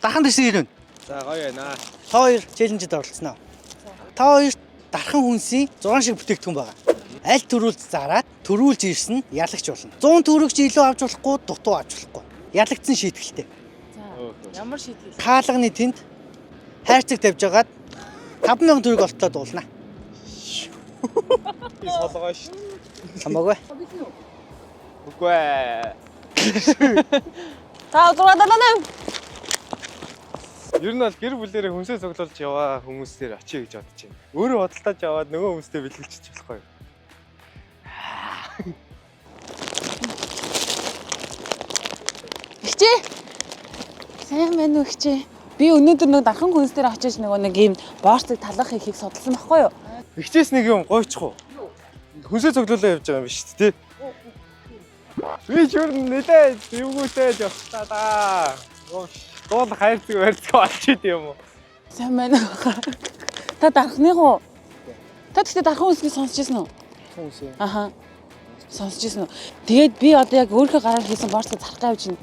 Дархан дэсэн ирнэ. За гоё байна. Та хоёр challenge д оролцсноо. Та хоёр дархан хүнсийн 6 шиг бүтээгдэхүүн байгаа. Аль төрүүлж зараад төрүүлж ирсэн нь ялагч болно. 100 төгрөгч илүү авч болохгүй, дутуу авч болохгүй. Ялагдсан шийтгэлтэй. За ямар шийтгэл? Хаалганы тэнд хайрцаг тавьж агаад 5000 төгрөг олтлоо дуулна. Би солгоо шүү. Хамаагүй. Үгүй ээ. 5 6 7 8. Ер нь бол гэр бүлээрээ хүнсээ цуглуулж яваа хүмүүстээр очие гэж бодож байна. Өөрөө бодолтож яваад нөгөө хүмүүстэй бэлгэлчих болохгүй. Ихчээ. Сайн байна уу ихчээ? Би өнөөдөр нэг дархан хүнс дээр очиж нөгөө нэг ийм боорцыг талах хийхийг судалсан байхгүй юу? Игчээс нэг юм гойчих уу? Хүнсээ цуглуулаа явж байгаа юм биш үү те? Би ч ер нь нэлээ эвгүүтэй л явчихлаа да. Дуул хайрцаг байрцаг олж идэв юм уу? Сайн байна уу? Та дархных уу? Та тэгтээ дархан хүнсгийг сонсч ирсэн үү? Хүнсээ. Аха. Сонсч ирсэн үү? Тэгээд би одоо яг өөрийнхөө гараар хийсэн боорцыг зарах гэж явж байна.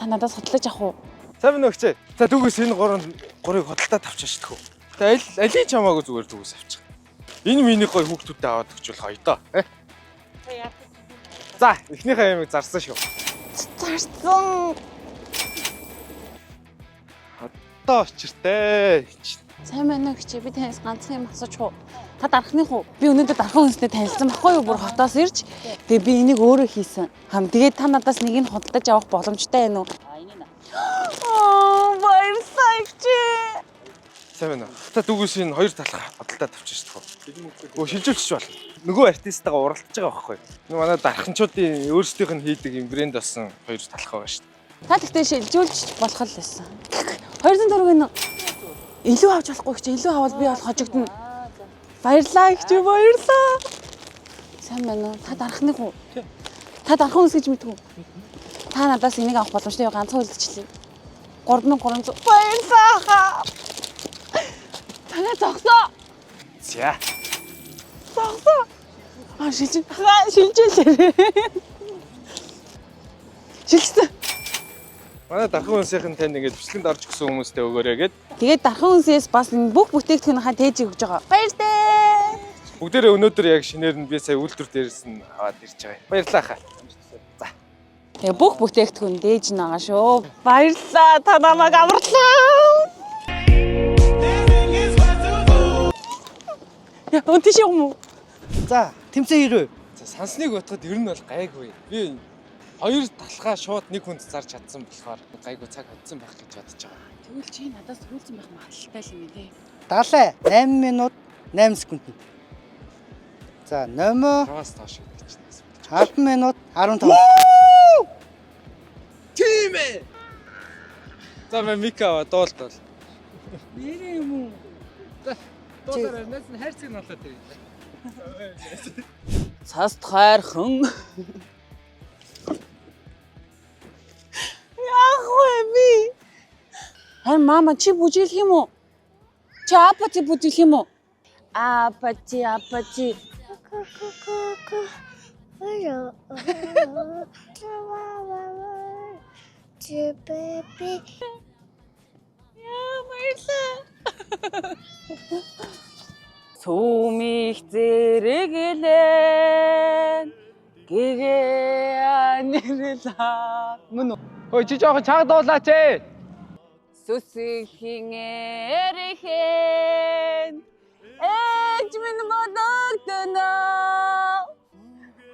Та надаас худалдаж авах уу? Сайн байна уу өгчээ? За дүүгээс энэ гурван гурыг худалдаа тавчаа шүү дээ. Тэ аль алийг чамаагүй зүгээр дүүгээс авчих. Энэ миний гой хүүхдүүдэд аваад өгчүүл гоё доо. Э? За эхнийхээ ямиг зарсан шүү. Зарсан. Одоо очиртэй. Сайн байна уу хичээ? Би танаас ганцхан юм асууж уу? Та дархных уу? Би өнөөдөр дархан хүнстэй танилцсан байхгүй юу? Бүр хотоос ирж. Тэгээ би энийг өөрөө хийсэн. Хам тэгээд та надаас нэг нь худалдаж авах боломжтой байна уу? Аа, баярлалаа хичээ. Сайн байна уу? Та дүүгээс энэ хоёр талах худалдаа тавчаа шүү дээ. Өө шилжүүлчих болно. Нөгөө артисттайгаа уралдаж байгаа байхгүй юу? Нөгөө манай дарханчуудын өөрсдийнх нь хийдэг юм брэнд болсон хоёр талах байгаа шүү дээ. Та тэгтээ шилжүүлж болох л байсан. 200 төгрөг нь илүү авч болохгүй хичээ. Илүү авал би бол хожигдоно. Баярлалаа хичээ, баярлалаа. Сайн байна уу? Та дархных уу? Та дархан хүнс гэж мэдв үү? Та надаас энийг авах боломжтой юу? Ганцхан үлдчихлээ. 3300. Баярлалаа хаа. Танаа зогсоо. За. Зогсоо. А шилжин. Хаа шилжээлээ. Шилжсэн. Манай дархан хүнсийнхэн танд ингээд бичлэгэнд орж өгсөн хүмүүстэй өгөөрэй гэд. Тэгээд дархан хүнсээс бас энэ бүх бүтээгдэхүүнийхээ тээжийг өгж байгаа. Баяртай. Бүгдээрээ өнөөдөр яг шинээр нь би сая үйлдвэр дээрээс нь аваад ирж байгаа. Баярлалаа хаа. За. Тэгээ бүх бүтээгдэхүүн дээж нь байгаа шүү. Баярлалаа. Та намайг аварлаа. Яа, тийш юм уу? За, тэмцээн ирв. За сансныг бодоход ер нь бол гайгүй. Би хоёр талхаа шууд нэг хүнд зарж чадсан болохоор гайгүй цаг hodсон байх гэж бодож байгаа. Тэгвэл чи надаас сүүлсэн байх магадлалтай л юм тий. Далай 8 минут 8 секунд. За, номоо 5-аас доош гэдэг чинь. 10 минут 15. Тийм ээ. За мэ Мика аваа дуулт бол. Нэрээ юм уу? Дуулаарай найз нь хайрцаг нь болоод ирээ. Цаст хайрхан. Яах вэ би? Харин мама чи бүжиглэх юм уу? Чи апати бүжиглэх юм уу? Апати апати. Baby. Яа баярлаа. Сүмих зэрэглэн гэгээ анирлаа. Мөн үү? Хөөе чи жоохон чанга дуулаач ээ. Сүсгийн эрэхэн ээж минь бодогдоно.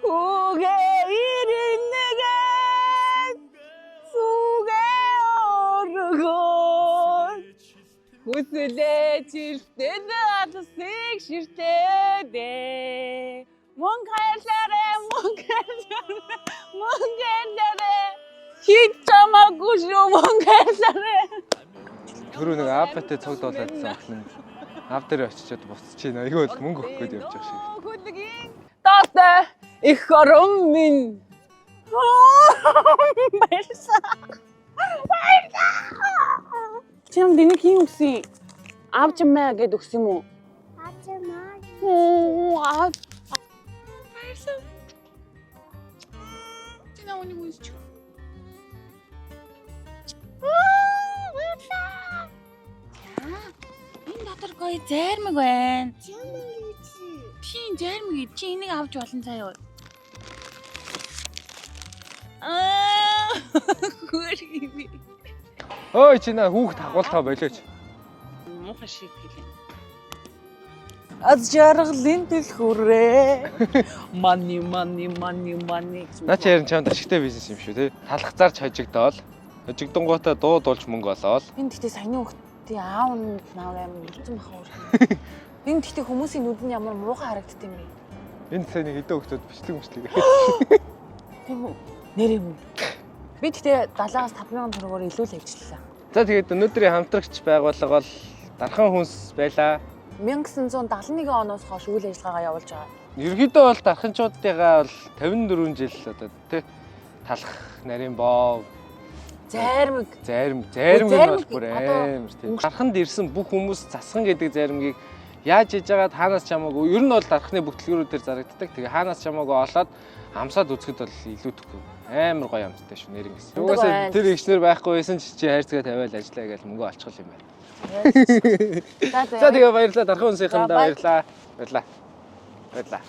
Хүүгээ ирэнэгээ сүгээ өргөн хүслээ чилтэл алсыг ширтээдээ. Мөнгө хайрлаарэ, мөнгө хайрлаарэ, мөнгө хайрлаарэ. Хит чамаагүй шүү, мөнгө хайрлаарэ. Түрүү нэг апатай цог дуулаадсан охин нь ав дээр очичоод буцчих. Айгүй бол мөнгө өгөх гээд явж байгаа шиг. Хүлгийн доотой их орон минь. Баярлалаа. Баярлалаа. Чи юм энийг хин өгсөн? Авч маа гэд өгсөн юм уу? Оо, аа. Баярлалаа. Чи наа үнийг үнсч. Аа, баярлалаа. Ой, зайрмаг байна. Чамаг чи. Тийм, зайрмаг. Чи энийг авч болно заяа. Аа, хөөрхий. Ой чи наа хүүхд хагуултаа болооч. Муухай шиг гэлээ. Аз жаргалын дэлхүүрээ. Money, money, money, money гэж. Наа чи харин чамд ашигтай бизнес юм шүү тий. Талах зарч хожигдоол. Хожигдонгуудаа дуу дуулж мөнгө олоол. Энэ гэхдээ саяны хүүхдийн аав нь наав амар үлдсэн баха өөр. Энэ гэхдээ хүмүүсийн нүд нь ямар муухай харагдд юм бэ? Энэ сайн нэг хэдэн хүүхдүүд бичлэг мөчлөг. Тийм үү? Нэр юм уу? Би гэхдээ 70-аас 5000 төгрөгөөр илүү л ажиллалаа. За тэгээд өнөөдрийн хамтрагч байгууллага бол Дархан хүнс байлаа. 1971 оноос хойш үйл ажиллагаагаа явуулж байгаа. Ерөнхийдөө бол дарханчуудыгаа бол 54 жил одоо тий талах нарийн бов Зайрмаг. зайрм зайрмаг нь бол бүр одоо амар тий. Дарханд ирсэн бүх хүмүүс засхан гэдэг зайрмагийг яаж хийж байгаад хаанаас ч хамаагүй ер нь бол дархны бүх дэлгүүрүүдээр зарагддаг. Тэгээ хаанаас ч хамаагүй олоод амсаад үзэхэд бол илүүтэхгүй. Амар гоё амттай шүү нэрнгэс. Угаасаа байна. тэр ихчнэр байхгүй байсан ч чи хайрцгаа тавиал ажиллаа гэж мөнгө олчих юм байна. За За тэгээ баярлалаа дархан За, хүнсийнхэндээ бай. баярлалаа. Баярлалаа. Баярлалаа.